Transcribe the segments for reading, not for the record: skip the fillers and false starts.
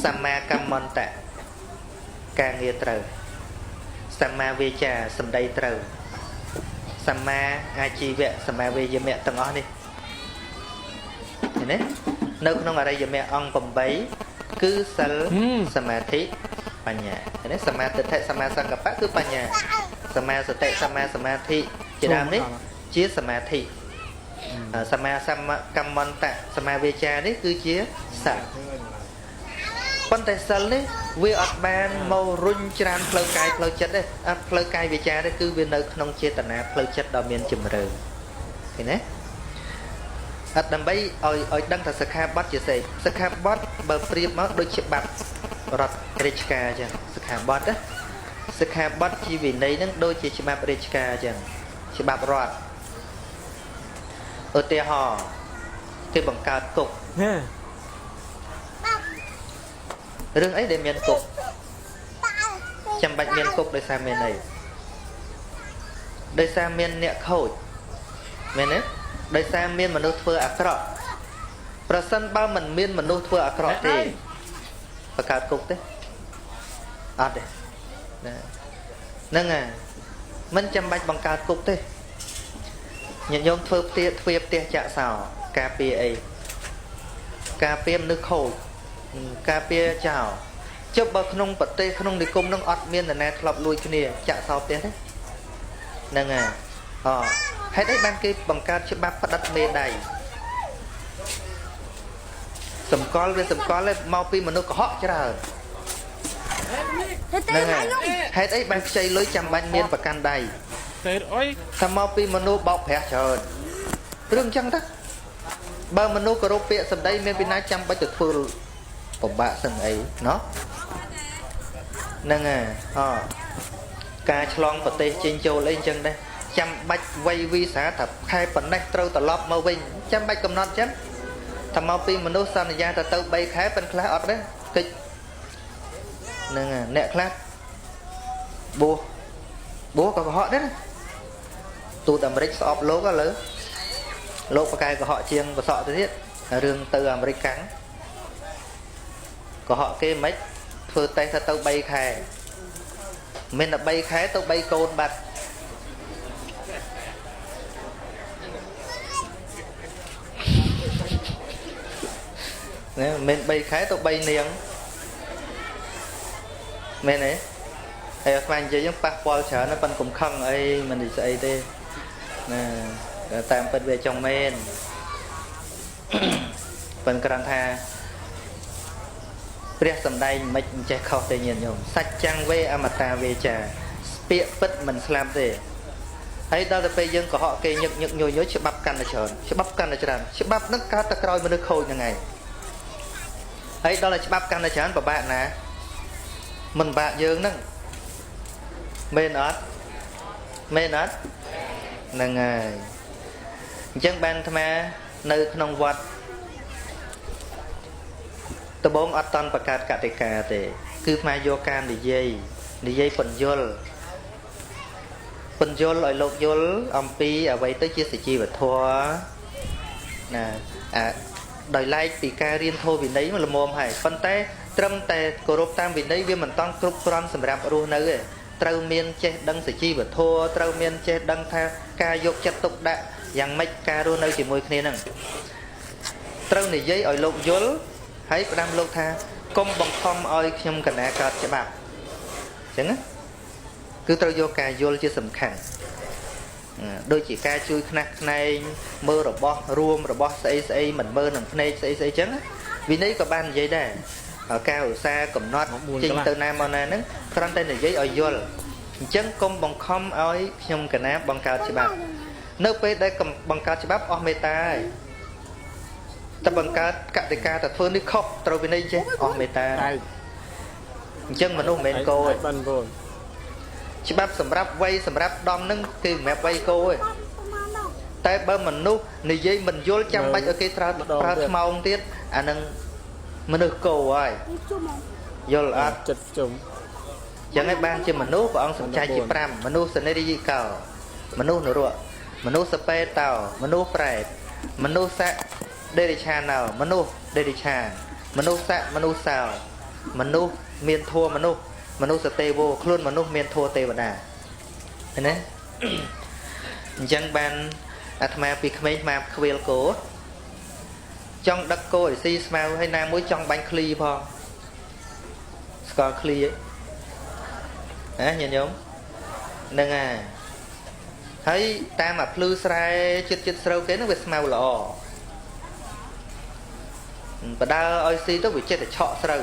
សម្មាកម្មន្តៈការងារត្រូវសម្មាវាចាសម្ដីត្រូវសម្មាអាជីវៈសម្មាវេយមៈទាំងអស់នេះឃើញទេនៅក្នុងអរិយមគ្គអង្គ8គឺសិលសមាធិបញ្ញាឃើញទេសម្មាទិដ្ឋិសម្មាសង្កប្បៈគឺបញ្ញាសម្មាសតិសម្មាសមាធិជាដើមនេះជាសមាធិសម្មាសម្កម្មន្តៈសម្មាវាចានេះគឺជាសិលប៉ុន្តែសិលនេះវាអត់បានមករុញច្រានផ្លូវកាយផ្លូវចិត្តទេអត់ផ្លូវកាយវាចាទេគឺវានៅក្នុងចេតនាផ្លូវចិត្តដ៏មានជំរឿឃើញទេអត់ដើម្បីឲ្យដឹងថាសិក្ខាបទជាស្អីសិក្ខាបទបើប្រៀបមកដូចច្បាប់រដ្ឋរាជការអញ្ចឹងសិក្ខាបទណាសិក្ខាបទជាវិន័យនឹងដូចជាច្បាប់រាជការអញ្ចឹងច្បាប់រដ្ឋឧទាហរណ៍គេបង្កើតគុករឿងអីដែលមានគុកចាំបាច់មានគុកដោយសារមានអីដោយសារមានអ្នកខូចមែនទេដោយសារមានមនុស្សធ្វើអាក្រក់ប្រសិនបើមិនមានមនុស្សធ្វើអាក្រក់ទេបង្កើតគុកទេអត់ទេណាហ្នឹងហើយមិនចាំបាច់បង្កើតគុកទេញាតិញោមធ្វើផ្ទះទ្វារផ្ទះចាក់សោការពារអីការពារមនុស្សខូចការពារចោលចុះបើក្នុងប្រទេសក្នុងនិគមនឹងអត់មាននរណាធ្លាប់លួចគ្នាចាក់សោផ្ទះទេហ្នឹងហើយអហេតុអីបានគេបង្កើតច្បាប់ផ្ដិតមេដៃសម្គាល់វាសម្គាល់មកពីមនុស្សកុហកច្រើនហ្នឹងហើយហេតុអីបានខ្ចីលុយចាំបាច់មានប្រកាន់ដៃទេអុយថាមកពីមនុស្សបោកប្រាស់ច្រើនរឿងអញ្ចឹងទៅបើមនុស្សគោរពពាក្យសម្ដីមានពីណាចាំបាច់ទៅធ្វើពិបាកសឹងអីណោះហ្នឹងហើយអការឆ្លងប្រទេសចេញចូលអីអញ្ចឹងដែរចាំបាច់វ័យវីសាថាខែប៉ុណ្ណេះត្រូវត្រឡប់មកវិញចាំបាច់កំណត់អញ្ចឹងថាមកពីមនុស្សសន្យាថាទៅ3ខែប៉ុន្តែខ្លះអត់ទេតិចហ្នឹងហើយអ្នកខ្លះបួសក៏កុហកដែរណាទូតអាមេរិកស្អប់លោកឥឡូវលោកប្រកែកុហកជាងប្រសក់ទៅទៀតរឿងទៅអាមេរិកកាំងកុហកគេមិនធ្វើតេស្តថាទៅ3ខែមិនតែ3ខែទៅ3កូនបាត់ណាមិន3ខែទៅ3នាងមែនទេហើយអាត្មានិយាយហ្នឹងប៉ះពាល់ច្រើនណាស់ប៉ុន្តែកុំខឹងអីមិនស្អីទេណាតាមពិតវាចង់មែនប៉ុន្តែគ្រាន់ថាព្រះសម្ដែងមិនចេះខុសទេញាតិញោមសច្ចੰវេអមតាវេចាពាក្យពិតមិនស្លាប់ទេហើយដល់ទៅពេលយើងកុហកគេញឹកញឹកញយញយច្បាប់កាន់តែច្រើនច្បាប់កាន់តែច្រើនច្បាប់នឹងកើតតែក្រោយមនុស្សខូចហ្នឹងឯងហើយដល់តែច្បាប់កាន់តែច្រើនពិបាកណាមិនបាក់យើងហ្នឹងមែនអត់មែនអត់ហ្នឹងហើយអញ្ចឹងបានអាត្មានៅក្នុងវត្តដំបូងអត់តន់បង្កើតកតិកាទេគឺអាត្មាយកការនិយាយពន្យល់ឲ្យលោកយល់អំពីអ្វីទៅជាសុជីវធម៌ណាអាដោយឡែកពីការរៀនធម៌វិន័យមកល្មមហើយប៉ុន្តែត្រឹមតែគោរពតាមវិន័យវាមិនតន់គ្រប់គ្រាន់សម្រាប់រស់នៅទេត្រូវមានចេះដឹងសុជីវធម៌ត្រូវមានចេះដឹងថាការយកចិត្តទុកដាក់យ៉ាងម៉េចការរស់នៅជាមួយគ្នាហ្នឹងត្រូវនិយាយឲ្យលោកយល់ហើយផ្ដាំលោកថាកុំបង្ខំឲ្យខ្ញុំកណាកើតច្បាប់អញ្ចឹងណាគឺត្រូវយកការយល់ជាសំខាន់ដូចជាការជួយខ្នះខ្នែងមើលរបស់រួមរបស់ស្អីស្អីមិនមើលនឹងភ្នែកស្អីស្អីចឹងវិន័យក៏បាននិយាយដែរការឧស្សាហ៍កំណត់ចេញទៅណាមកណាហ្នឹងគ្រាន់តែនិយាយឲ្យយល់អញ្ចឹងកុំបង្ខំឲ្យខ្ញុំកណាបង្កើតច្បាប់នៅពេលដែលបង្កើតច្បាប់អស់មេត្តាហើយតែបង្កើតកតិកាតែធ្វើនេះខុសត្រូវវិន័យចេះអស់មេត្តាអញ្ចឹងមនុស្សមិនមែនគោទេច្បាប់សម្រាប់វ័យសម្រាប់ដំនឹងគឺសម្រាប់វ័យគោទេតែបើមនុស្សនិយាយមិនយល់ចាំបាច់ឲ្យគេប្រើខ្មោងទៀតអានឹងមនុស្សគោហើយយល់អត់ចិត្តជុំចឹងឯងបានជាមនុស្សព្រះអង្គសំចៃជា5មនុស្សសនិរិយកោមនុស្សនរកមនុស្សសបេតោមនុស្សប្រែតមនុស្សសៈដេរិឆាណោមនុស្សដេរិឆានមនុស្សសៈមនុស្សសោ មនុស្សមានធម៌មនុស្សមនុស្សទេវោខ្លួនមនុស្សមានធម៌ទេវតាឃើញទេអញ្ចឹងបានអាត្មាពីក្មេងអាត្មាខ្វៀលគោចង់ដឹកគោឲ្យស៊ីស្មៅហើយណាមួយចង់បាញ់ឃ្លីផងស្គាល់ឃ្លីហ៎ញាតិញោមហ្នឹងហើយហើយតាមអាភ្លឺស្រែចិត្តចិត្តស្រូវគេហ្នឹងវាស្មៅល្អបដើឲ្យស៊ីទៅវាចិត្តតែឆក់ស្រូវ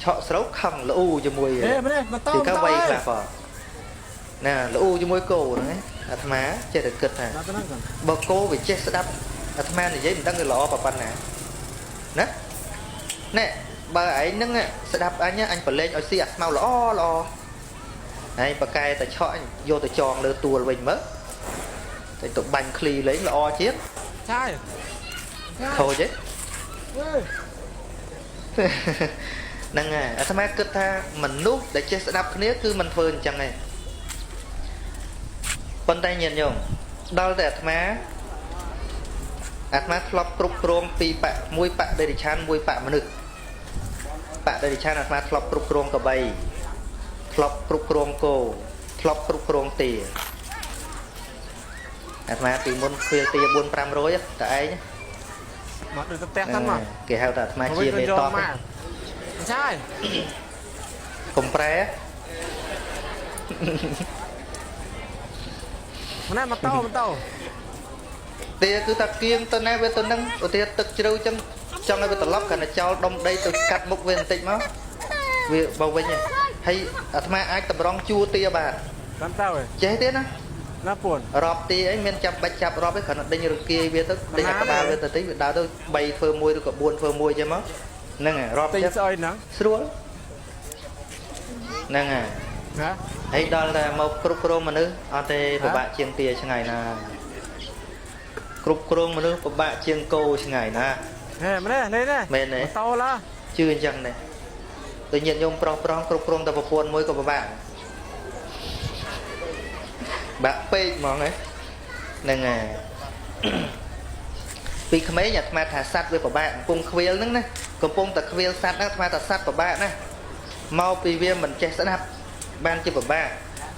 ឆក់ស្រូវខឹងល្អូជាមួយគឺក៏វៃខ្លះផងណាល្អូជាមួយគោហ្នឹងអាត្មាចេះតែគិតថាបើគោវាចេះស្ដាប់អាត្មានិយាយមិនដឹងវាល្អប៉ុណ្ណាណាណែបើឯងហ្នឹងស្ដាប់អញអញប្រឡែងឲ្យស៊ីអាស្មៅល្អល្អហើយបកែតែឆក់យកទៅចងលើទួលវិញមើលតែទៅបាញ់ឃ្លីលេងល្អជាងឆាយខូចទេហ្នឹងហើយអាត្មាគិតថាមនុស្សដែលចេះស្ដាប់គ្នាគឺមិនធ្វើអញ្ចឹងទេប៉ុន្តែញាតិញោមដល់តែអាត្មាធ្លាប់គ្រប់គ្រងពីរបៈមួយបៈដេរិឆានមួយបៈមនុស្សបៈដេរិឆានអាត្មាធ្លាប់គ្រប់គ្រងកបីធ្លាប់គ្រប់គ្រងគោធ្លាប់គ្រប់គ្រងទាអាត្មាពីមុនខ្វៀលទា4 500តែឯងមកដូចទៅផ្ទះហ្នឹងមកគេហៅថាអាត្មាជាមេតបឆាយកុំប្រែម្នាក់មកតោមកតោទាគឺថាគៀងទៅណាវាទៅនឹងឧទាហរណ៍ទឹកជ្រៅចឹងចង់ឲ្យវាត្រឡប់គ្រាន់តែចោលដុំដីទៅកាត់មុខវាបន្តិចមកវាបើវិញហើយអាត្មាអាចតម្រង់ជួរទាបានតាមទៅចេះទេណាណាពួនរាប់ទាអីមានចាប់បាច់ចាប់រាប់ទេគ្រាន់តែដេញរង្គៀយវាទៅដេញអាក្បាលវាទៅតិចវាដើរទៅ3ធ្វើ1ឬក៏4ធ្វើ1ចឹងមកហ្នឹងហើយរាប់ចឹងស្អុយហ្នឹងស្រួលហ្នឹងហើយណាហើយដល់តែមកគ្រប់គ្រងមនុស្សអត់ទេពិបាកជាងទាឆ្ងាយណាគ្រប់គ្រងមនុស្សពិបាកជាងគោឆ្ងាយណាហេម្នេះនេះណាមែនទេតោឡាជឿអញ្ចឹងដែរដូចញាតិញោមប្រុសប្រុសគ្រប់គ្រងតែប្រពន្ធមួយក៏ពិបាកបាក់ពេកហ្មងហ្នឹងហើយពីក្មេងអាត្មាថាសัตว์វាពិបាកកំពុងខ្វៀលហ្នឹងណាកំពុងតែខ្វៀលសัตว์ហ្នឹងអាត្មាថាសัตว์ពិបាកណាមកពីវាមិនចេះស្ដាប់បានជាពិបាក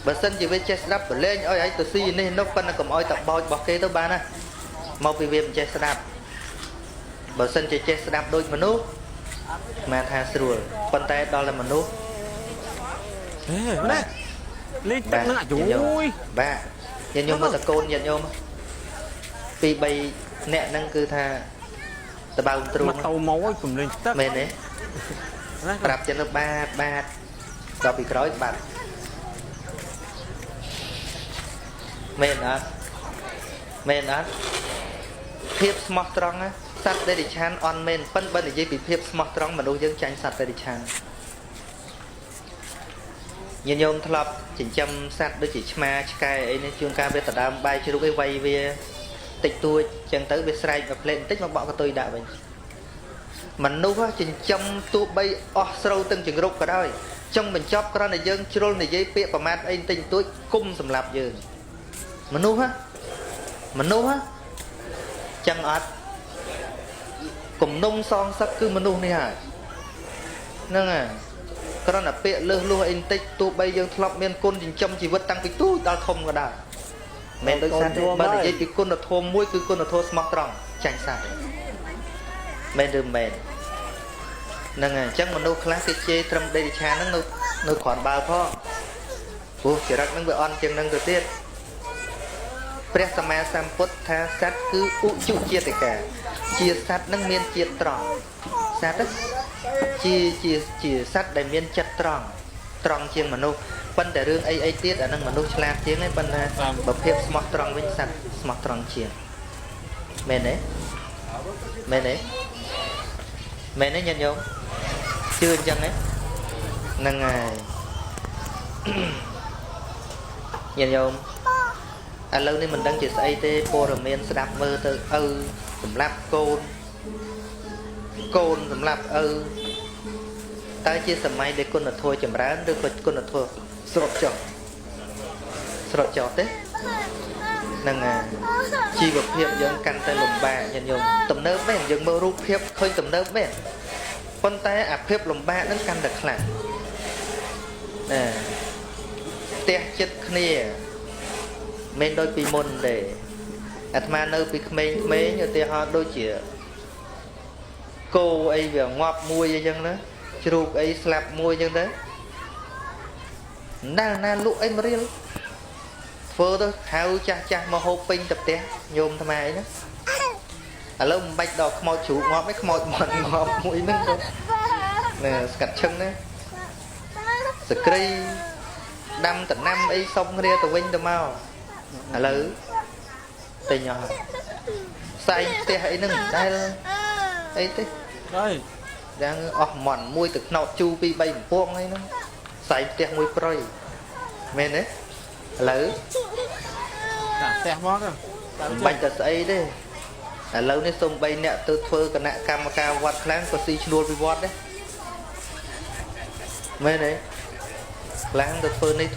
បើសិនជាវាចេះស្ដាប់ប្រឡែងឲ្យឯងទៅស៊ីនេះនោះប៉ុន្តែកុំឲ្យតែបោចរបស់គេទៅបានណាមកពីវាមិនចេះស្ដាប់បើសិនជាចេះស្ដាប់ដូចមនុស្សមកថាស្រួលប៉ុន្តែដល់តែមនុស្សហេណាលេងទឹកហ្នឹងអាយូយបាទញាតិញោមមើលតកូនញាតិញោម2 3អ្នកហ្នឹងគឺថាតបៅទ្រូងមកទៅមកឲ្យកុំលេងទឹកមែនទេប្រាប់ចឹងទៅបាទបាទដល់ពីក្រោយបាទមែនអត់មែនអត់ភាពស្មោះត្រង់ណាសត្វដេរិឆានអន់មែនប៉ិនបើនិយាយពីភាពស្មោះត្រង់មនុស្សយើងចាញ់សត្វដេរិឆានញាតិញោមធ្លាប់ចិញ្ចឹមសត្វដូចជាឆ្មាឆ្កែអីនេះជួនកាលវាដដើមបាយជ្រូកអីវៃវាតិចតួចចឹងទៅវាស្រែកមកផ្លេតបន្តិចមកបក់កតុយដាក់វិញមនុស្សចិញ្ចឹមទោះបីអស់ស្រូវទាំងចង្រុកក៏ដោយចង់បញ្ចប់គ្រាន់តែយើងជ្រុលនិយាយពាក្យប្រមាថអីបន្តិចបន្តួចគុំសម្រាប់យើងមនុស្សហ៎មនុស្សហ៎ចឹងអត់គំនុំសងសឹកគឺមនុស្សនេះហើយហ្នឹងហើយគ្រាន់តែពាក្យលើសលួសអីបន្តិចទោះបីយើងធ្លាប់មានគុណចិញ្ចឹមជីវិតតាំងពីទូចដល់ធំក៏ដោយមិនដូចសត្វទេបើនិយាយពីគុណធម៌មួយគឺគុណធម៌ស្មោះត្រង់ចាញ់សត្វមែនឬមែនហ្នឹងហើយអញ្ចឹងមនុស្សខ្លះគេជេរត្រឹមដេរិឆានហ្នឹងនៅគ្រាន់បើផងព្រោះចរិតហ្នឹងវាអន់ជាងហ្នឹងទៅទៀតព្រះសម្មាសម្ពុទ្ធថាសត្វគឺឧជជាតិកាជាសត្វនឹងមានជាតិត្រង់សត្វជាជាជាសត្វដែលមានចិត្តត្រង់ត្រង់ជាងមនុស្សប៉ុន្តែរឿងអីអីទៀតអានឹងមនុស្សឆ្លាតជាងឯងប៉ុន្តែបើភាពស្មោះត្រង់វិញសត្វស្មោះត្រង់ជាងមែនទេមែនទេមែនទេញាតិញោមជឿអញ្ចឹងទេហ្នឹងហើយញាតិញោមឥឡូវនេះមិនដឹងជាស្អីទេព័ត៌មានស្ដាប់មើលទៅឪសម្រាប់កូនកូនសម្រាប់ឪតើជាសម័យដែលគុណធម៌ចម្រើនឬក៏គុណធម៌ស្រុតចុះស្រុតចុះទេហ្នឹងហើយជីវភាពយើងកាន់តែលំបាកញាតិញោមទំនើបមែនយើងមើលរូបភាពឃើញទំនើបមែន ប៉ុន្តែអាភាពលំបាកហ្នឹងកាន់តែខ្លាំងណាផ្ទះចិត្តគ្នាមិនដូចពីមុនទេអាត្មានៅពីក្មេងៗឧទាហរណ៍ដូចជាគោអីវាងាប់មួយអីចឹងណាជ្រូកអីស្លាប់មួយចឹងទៅណាណាលក់អីមួយរៀលធ្វើទៅហៅចាស់ចាស់មកហូបពេញទៅផ្ទះញោមអាត្មាអីណាឥឡូវមិនបាច់ដល់ខ្មោចជ្រូកងាប់ទេខ្មោចមាន់ងាប់មួយហ្នឹងទៅណែស្កាត់ឈឹងណាសក្រីដាំតំណាំអីសុំគ្នាទៅវិញទៅមកឥឡូវទិញអស់ផ្សែងផ្ទះអីហ្នឹងមិនដែលអីទេ ហើយ យ៉ាងអស់មន់មួយទៅខ្នោតជូរ2 3កំពងអីហ្នឹងផ្សែងផ្ទះមួយប្រយមែនទេឥឡូវ តាផ្ទះមកទៅ មិនបាច់តែស្អីទេឥឡូវនេះសូម្បីអ្នកទៅធ្វើគណៈកម្មការវត្តខ្លាំងក៏ស៊ីឈ្នួលពីវត្តដែរមែនទេខ្លាំងទៅធ្វើនេះ។